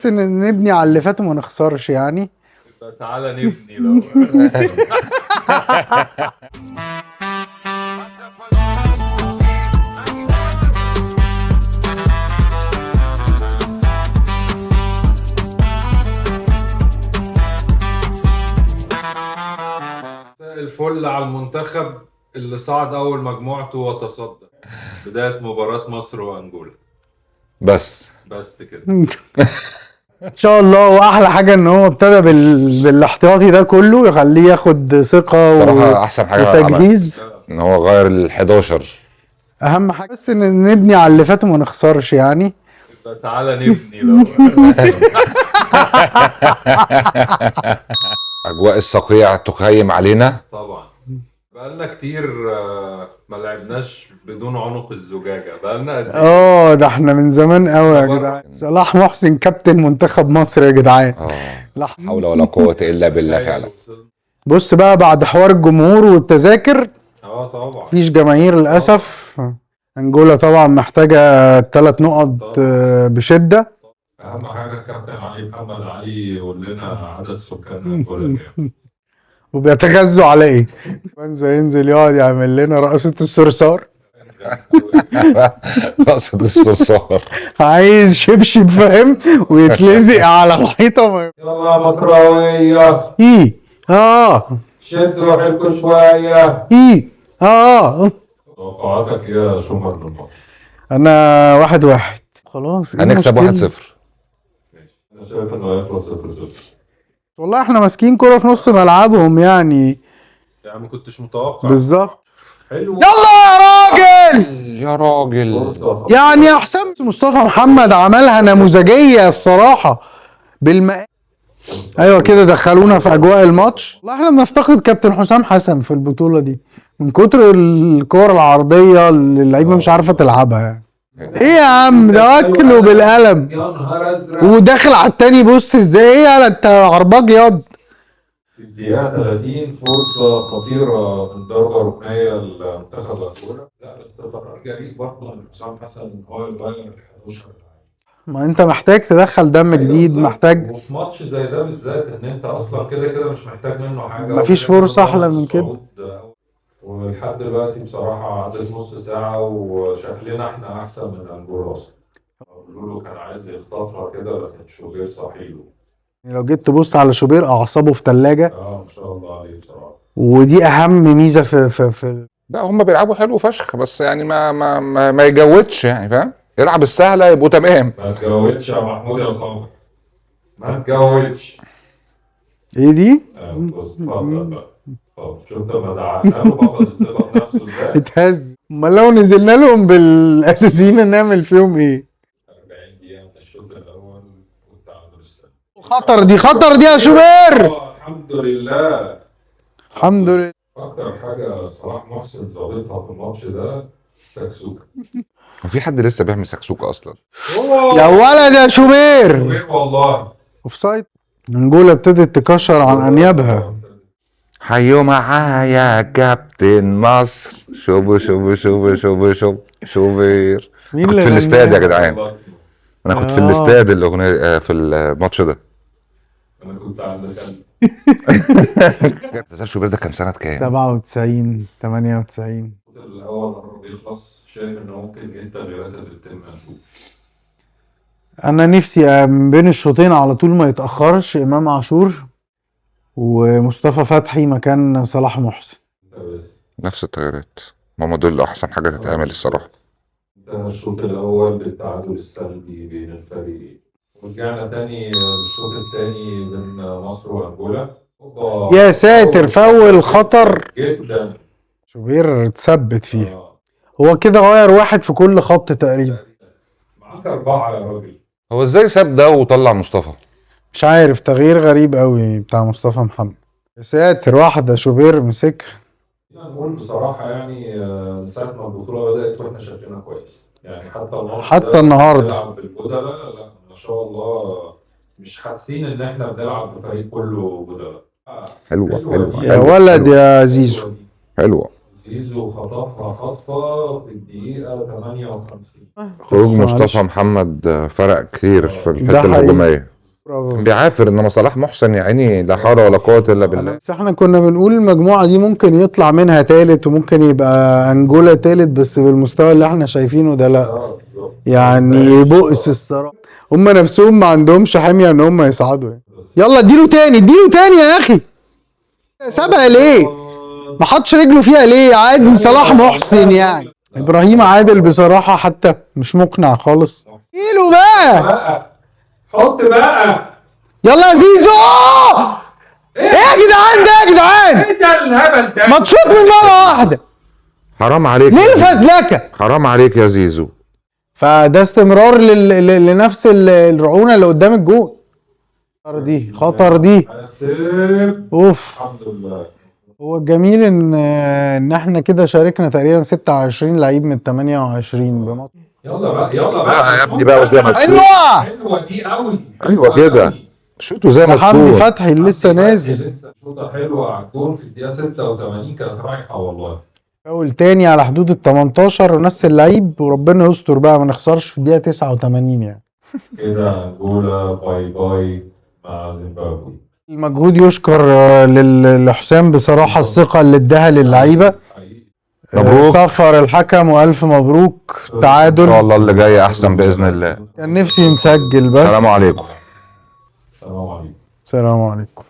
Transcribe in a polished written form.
بس نبني على اللي فات وما نخسرش يعني. تعالى نبني لو الفل على المنتخب اللي صعد اول مجموعته وتصدر بداية مباراة مصر وانجولا. بس كده ان شاء الله. واحلى حاجة ان هو ابتدى بالاحتياطي ده كله، يخليه ياخد ثقة صراحة احسن حاجة وتجهيز. ان هو غير ال 11. اهم حاجة بس ان نبني على اللي فات وما نخسرش يعني. تعالى نبني لو اجواء الصقيع تخيم علينا طبعا. بقالنا كتير ما لعبناش بدون عنق الزجاجة، بقالنا قد ايه؟ ده احنا من زمان قوي يا جدعان. صلاح محسن كابتن منتخب مصر يا جدعان. لا حول ولا قوة الا بالله فعلا. بص بقى، بعد حوار الجمهور والتذاكر طبعا مفيش جماهير للاسف. انجولا طبعا محتاجة 3 نقط بشدة. اهم حاجة الكابتن علي محمد علي يقول لنا عدد سكان انجولا كام. وبيتغذوا على ايه؟ بنزا ينزل يقعد يعمل لنا رقصة الصرصار. رقصة الصرصار. عايز شبشب فاهم، ويتلزق على الحيطة. يلا مصراوية. ايه شدوا حيلكوا شوية. ايه توقعاتك ايه يا شومر للماتش؟ انا 1-1. خلاص هنكسب 1-0. انا شايف انه هيخلص 0-0. والله احنا ماسكين كرة في نص ملعبهم يعني ما كنتش متوقع بالظبط. حلو. يلا يا راجل يا راجل. يعني يا حسام مصطفى محمد عملها نموذجية الصراحة ايوه كده دخلونا في اجواء الماتش. والله احنا بنفتقد كابتن حسام حسن في البطولة دي من كتر الكور العرضية اللي اللعيبة مش عارفة تلعبها يعني. ايه يا عم ده اكله بالقلم يا نهار ازرق، وداخل على التاني. بص ازاي ايه على انت عرباج ياض. في الدقيقة 30 فرصة خطيرة من ضربة ركنية لمنتخب أنجولا. لا بس قرار جريء برضه من حسام حسن إن هو يغير ال 11. ما أنت محتاج تدخل دم جديد، محتاج. وفي ماتش زي ده بالذات إن أنت أصلا كده كده مش محتاج منه حاجة. مفيش فرصة أحلى من كده. ولحد دلوقتي بصراحة عدت نص ساعة وشكلنا إحنا أحسن من أنجولا أصلا. لولو كان عايز يخطفها كده لكن شوبير صحيله. لو جيت تبص على شوبير اعصابه في ثلاجه. ما شاء الله عليه بصراحة. ودي اهم ميزة في لا هم بيلعبوا حلو فشخ، بس يعني ما ما ما, ما يجودش يعني فاهم؟ يلعب السهلة يبقوا تمام. ما تجودش يا محمود يا صابر، ما تجودش. ايه دي؟ بص اتفضل بقى. طب شفت لما زعقنا له فقد الثقة في نفسه ازاي؟ اتهز. امال لو نزلنا لهم بالاساسيين نعمل فيهم ايه؟ 40 دقيقة من الشوط الاول والتعادل السلبي. خطر دي، خطر دي يا شوبير. الحمد لله الحمد لله. اكتر حاجة صلاح محسن ظابطها في الماتش ده السكسوكه. هو في حد لسه بيعمل سكسوكه اصلا؟ يا ولد يا شوبير. والله offside. انجولا ابتدت تكشر عن انيابها. حيوا معايا كابتن مصر. شوفوا شوفوا شوفوا شوفوا شوفوا شوبير. مين كنت اللي في الاستاد يا غناها؟ جدعان. انا كنت في الاستاد الاغنية في الماتش ده. انا كنت عند كلب. اعتزال شوبير ده كان سنة كام؟ 97 98. الاول قرب يخلص، شايف ان ممكن ايه التغييرات اللي تتم؟ اشوف انا نفسي من بين الشوطين على طول ما يتاخرش امام عاشور ومصطفى فتحي مكان صلاح محسن. نفس التغييرات، هما دول احسن حاجة تتعمل الصراحة. انتهى الشوط الاول بالتعادل السلبي بين الفريقين، ورجعنا تاني للشوط الثاني بين مصر وانجولا. يا ساتر، فاول خطر جدا. شوبير اتثبت فيها. هو كده غير واحد في كل خط تقريبا. معاك 4 يا راجل. هو ازاي ساب ده وطلع مصطفى؟ مش عارف، تغيير غريب قوي بتاع مصطفى محمد. يا ساتر، واحدة شوبير مسكها. نقول بصراحة يعني من ساعة ما البطولة بدات واحنا شكلنا كويس يعني، حتى النهارده بنلعب بالبدلاء. لا ما شاء الله، مش حاسين ان احنا بنلعب بفريق كله بدلاء. حلوة حلوة يا ولد يا زيزو. حلوة. زيزو خطفها خطفة في الدقيقة 58. خروج بس معلش. مصطفى محمد فرق كتير في ده الحتة حقيقي. الهجومية. برافو. بيعافر، انما صلاح محسن يا عيني لا حول ولا قوة الا بالله. بس احنا كنا بنقول المجموعة دي ممكن يطلع منها تالت، وممكن يبقى انجولا تالت، بس بالمستوى اللي احنا شايفينه ده لا. بالظبط. يعني بؤس الصراحة، هم نفسهم ما عندهمش حمية ان هم يصعدوا يعني. يلا اديله تاني، اديله تاني يا اخي. سابها ليه؟ ما حطش رجله فيها ليه؟ عادي صلاح محسن يعني. ابراهيم عادل بصراحة حتى مش مقنع خالص. اديله بقى، بقى حط بقى. يلا يا زيزو. ايه يا جدعان ده يا جدعان؟ ايه ده الهبل ده؟ ما تشوط من مرة واحدة. حرام عليك، ليه الفزلكة؟ حرام عليك يا زيزو. فده استمرار لنفس الرعونة اللي قدام الجون. خطر دي، خطر دي. حاسب. اوف. الحمد لله. هو الجميل ان احنا كده شاركنا تقريبا 26 لعيب من 28 بماتش. يلا بقى، يلا بقى. لا يا ابني بقى وزي ما تشوف. حلوة. حلوة دي قوي. ايوه كده، شوتوا زي ما حمدي تكون. فتحي اللي لسه نازل. لسه شوطة حلوة على الجون في الدقيقة 86، كانت رايحة والله. فاول تاني على حدود ال 18 ونفس اللعيب، وربنا يستر بقى ما نخسرش في الدقيقة 89 يعني. كده انجولا bye bye مع زيمبابوي. المجهود يشكر لحسام بصراحة، الثقة اللي اداها للعيبة. حقيقي. مبروك. صفر الحكم والف مبروك ان تعادل. شاء الله اللي جاي احسن باذن الله. كان نفسي نسجل بس. السلام عليكم. السلام عليكم. السلام عليكم.